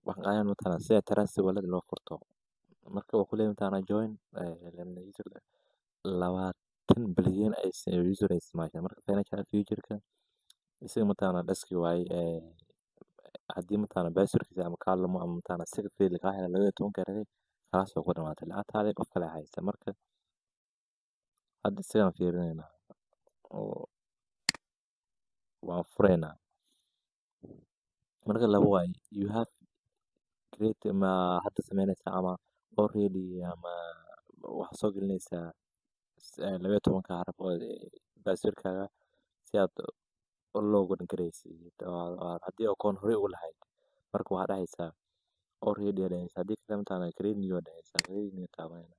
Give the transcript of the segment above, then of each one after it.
Waxaan qaadan mataqaanaa sida Trust Wallet loo furto. Marka uu ku leeyahay mataqaanaa join user 20 bilyan ay user ay isticmaashaan. Marka financial future-ka isaga mataqaanaa dhaski waaye, haddii mataqaanaa password-kiisa ama kaa lumo ama mataqaanaa secretary kaa helo 12-ka eray, khalaas, waa ku dhamaatay, lacagtaadii qof kale haysta. Marka hadda isagaan fiirinaynaa oo waan furaynaa. Marka laba waaye: you have create ma hadda sameynaysaa ama already ama waxaa soo gelinaysaa 12-ka xaraf oo password-kaaga si aad u login garaysid haddii akoon horey ugu lahayd. Marka waxaa dhahaysaa already aa dhahaysaa, haddii kale mataqaanaa create new aa dhahaysaa. Create new taabanayna,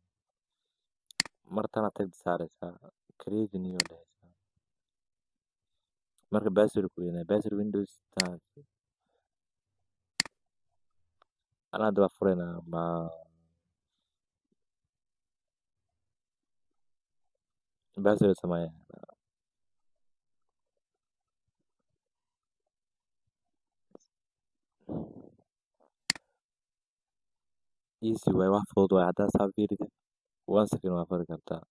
martana tag saaraysaa, create new aa dhahaysaa. Marka password ku weynaa, password Windows ana hadda waa furaynaa ma password sameeya. Easy waay, wax fudud waay. Haddaa saa fiiridid, one second waa furi kartaa.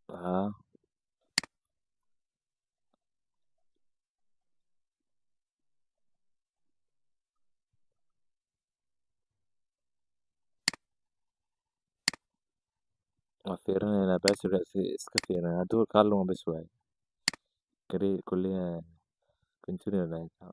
Haa, waa fiirinaynaa password iska fiirinaa. Hadduu kaa lumo, bas waay. Create kulliya, continue dhahaysaa.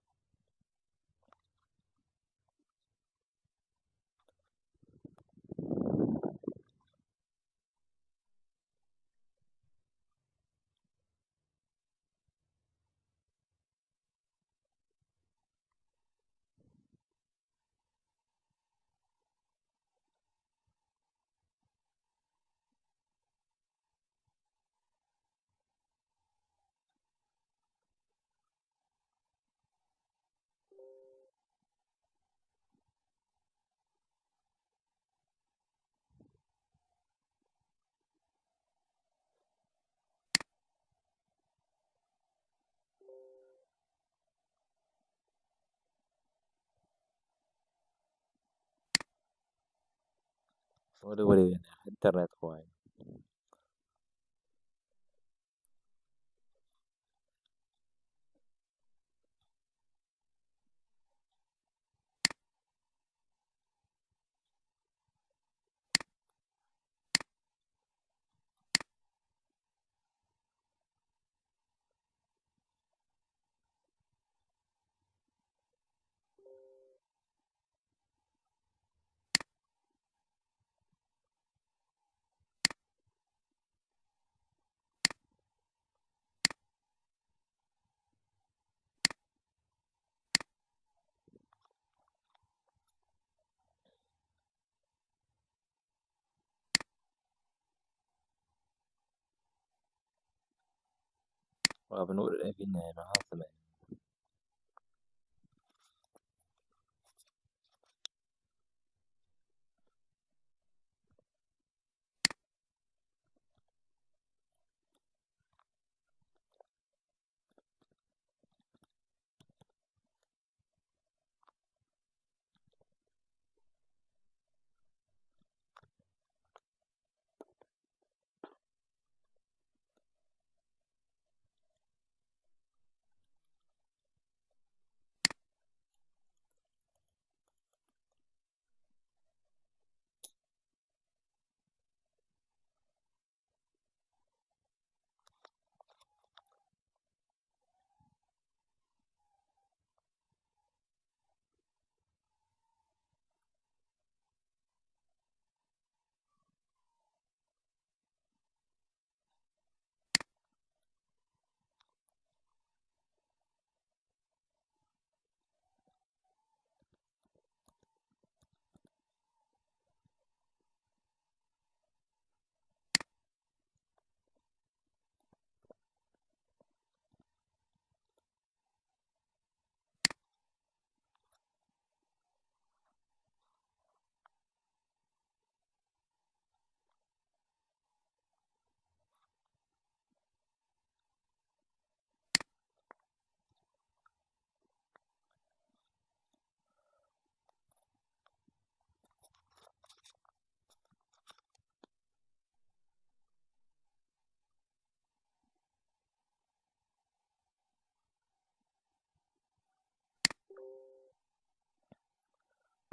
Wali wareegana internet-ka waaye. Waaba nagu dhegan yahay, maxaa sameeya?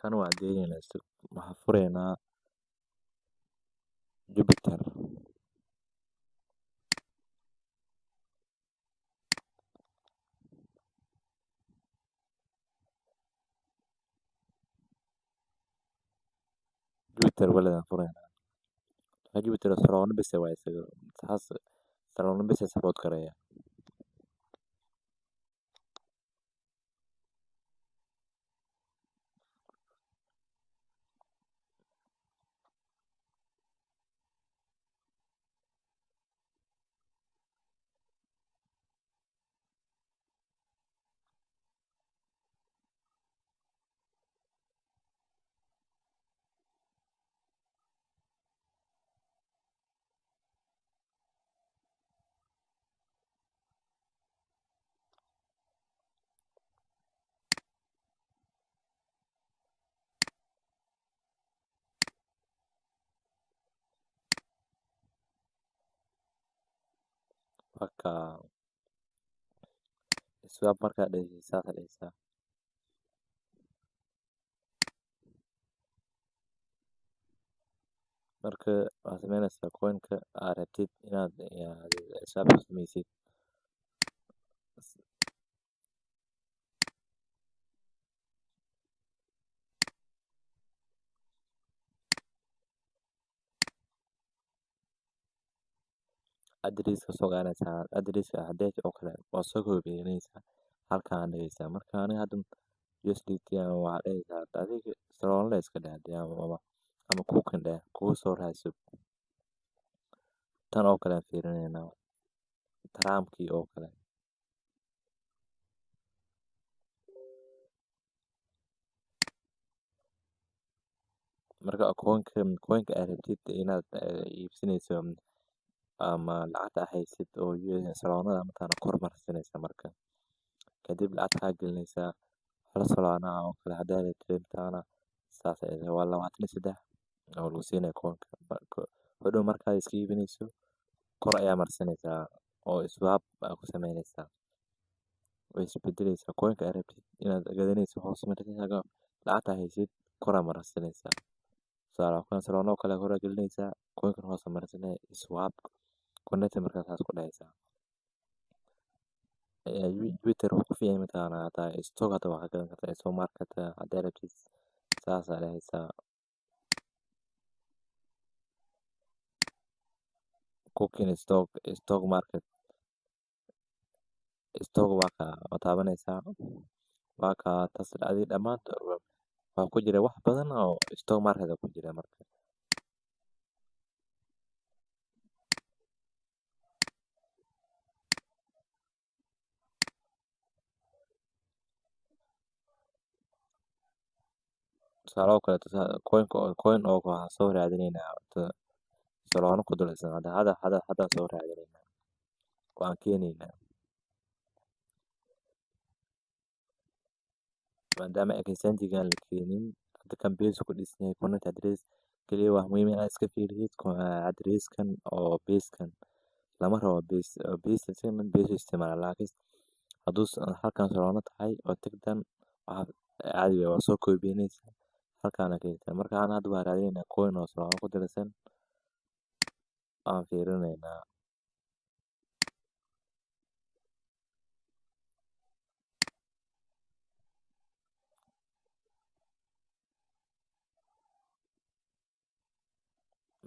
Kan waa deynayna, waxaa fureynaa Jupiter. Jupiter wallet aan fureynaa. Jupiter Solana bes waa isaga, taas Solana bes support gareeya. Marka swap markaa dhehaysid, saas dhehaysaa. Marka waxaad sameynaysaa coinka aad rabtid inaad swap ku sameysid. Addresska soo qaadanaysaa, addresska hadeed oo kale waa soo koobiyeynaysaa, halkaan dhigaysaa. Marka aniga hadda USDT waxaa dhehaysaa, adiga Solana iska dheh hadii ama kukan dheh kugu soo raadso. Tan oo kale aan fiirinaynaa, Trumpkii oo kale. Marka coinka aad rabtid inaad iibsanayso ama lacagta aad haysid oo Solanada mataqaana kor marsanaysa. Marka kadib lacagta kaa gelinaysaa hal Solana oo kale haddaad rabtid mataqaana, saas ay waa 23 oo lagu siinaya coinka. Hadhow markaad iska iibinayso kor ayaa marsanaysaa oo swap aa ku sameynaysaa, way isbedelaysaa. Coinka aad rabtid inaad gadanayso hoos marsanaysaa, lacagta haysid kor aa marsanaysaa. Tusaale ahaan Solana oo kale kor aa gelinaysaa, coinkan hoos marsanaya, swap connect markaa saas ku dhahaysaa. Jupiter wuxuu ku fiican mataqaanaa hataa stock hata waa ka gadan kartaa, stock market haddaad rabtid saas aa dhahaysaa. Cooking stock market, stock waa ka waa taabanaysaa, waa ka tas adiga dhammaan waxaa ku jira wax badan oo stock market ku jira. Marka tusaale oo kale coinka coin oo waxaan soo raadinaynaa Solana ku dulsan hadda soo raadinaynaa, waan keenaynaa maadaama exchange-gan la keenin hadda kan base ku dhisan yahay. Connect address kaliya waa muhiim inaad iska fiirisid address-kan oo base-kan lama rabo. Base isagana base u isticmaala, laakiin hadduu halkan Solana tahay oo tagtan waxa caadi waa soo koobiyeynaysaa, halkaana keentaa. Marka aan hadda waa raadinaynaa coin oo Solana ku dulsan, aan fiirinaynaa.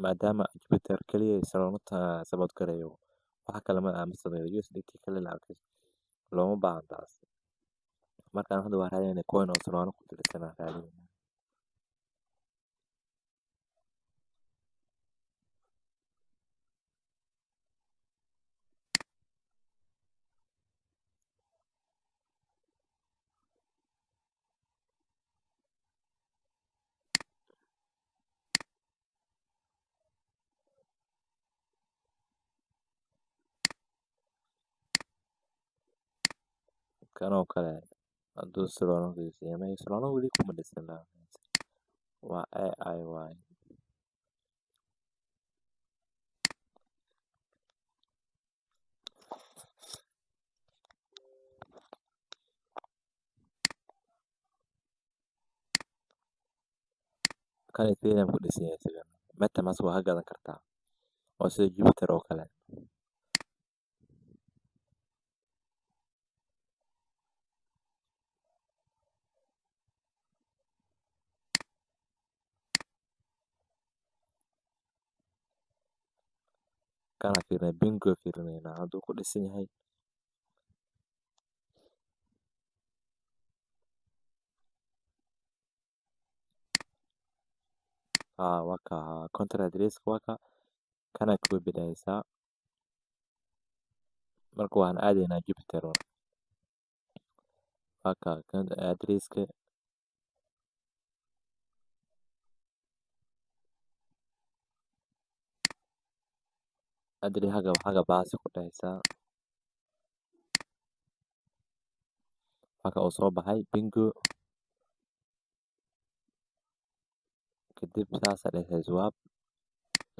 Maadaama Jupiter kaliya Solana support gareeyo, waxa kale ma sameeyo. USDT kale laakiin looma baahna taas. Markaan hadda waa raadinaynaa coin oo Solana ku dulsan aan raadinaynaa. Kan oo kale hadduu Solana ku dhisan yahay, Solana weli kuma dhisna, waa AI waaye. Kan Ethereum ku dhisan yahay isagana. MetaMask waa ka gadan kartaa oo sida Jupiter oo kale. Kana fiirinay, Bingo fiirinayna hadduu ku dhisan yahay. Haa, waa ka contract address, waa ka kana copy dhahaysaa. Marka waxaan aadaynaa Jupiter. Waa ka kan addresska adri haga baasi ku dhahaysaa. Waa ka uu soo baxay Bingo. Kadib saasa dhahaysaa swap.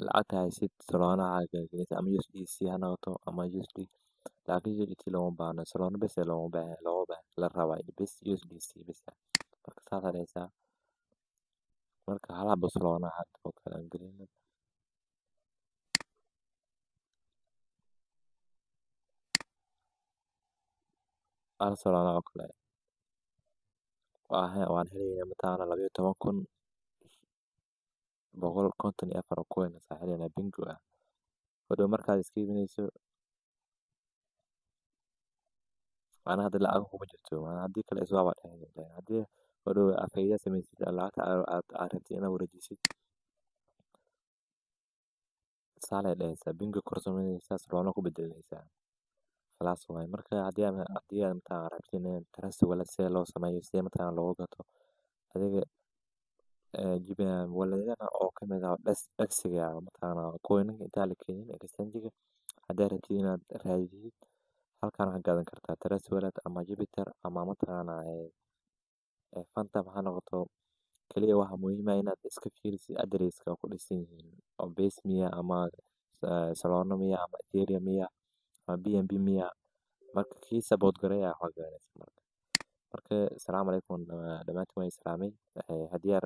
Lacagta haysid Solana gelinaysa ama USDC ha noqoto ama USD, laakiin USDT looma baahno, Solana bes looma baahan, looma baahan la rabaa bes USDC bes. Marka saasa dhahaysaa. Marka hal habo Solana hadda oo kale aan gelino, hal Solana oo kale waan helaynaa mataqaana 12,154 oo coin asaa helaynaa Bingo ah. Hadhow markaad iska iibinayso, macnaha hadda lacag kuma jirto, macnaha haddii kale swap aad dhahaysaa. Haddii hadhow aad faa'iido samaysid, lacagta aad rabtid inaad wareejisid, saalay dhahaysaa Bingo kor samaynaysaa, Solana ku bedelinaysaa, khalaas waaye. Marka haddii aad mataqaana rabtid in Trust Wallet sidee loo sameeyo, sidee mataqaana loogu gato adiga walletyada oo kamid ah DEX-iga, mataqaana coinanka intaan la keenin exchange-ga, haddaad rabtid inaad raadisid, halkaan ka gadan kartaa Trust Wallet ama Jupiter ama mataqaana Phantom ha noqoto. Kaliya waxaa muhiim ah inaad iska fiirisid addresska ku dhisan yihiin oo Base miya ama Solana miya ama Ethereum miya ama BNB miya. Marka kii support gareeya waxaa garanaysa. Marka asalaamu calaykum dhammaantiin, waan islaamay. Haddii aad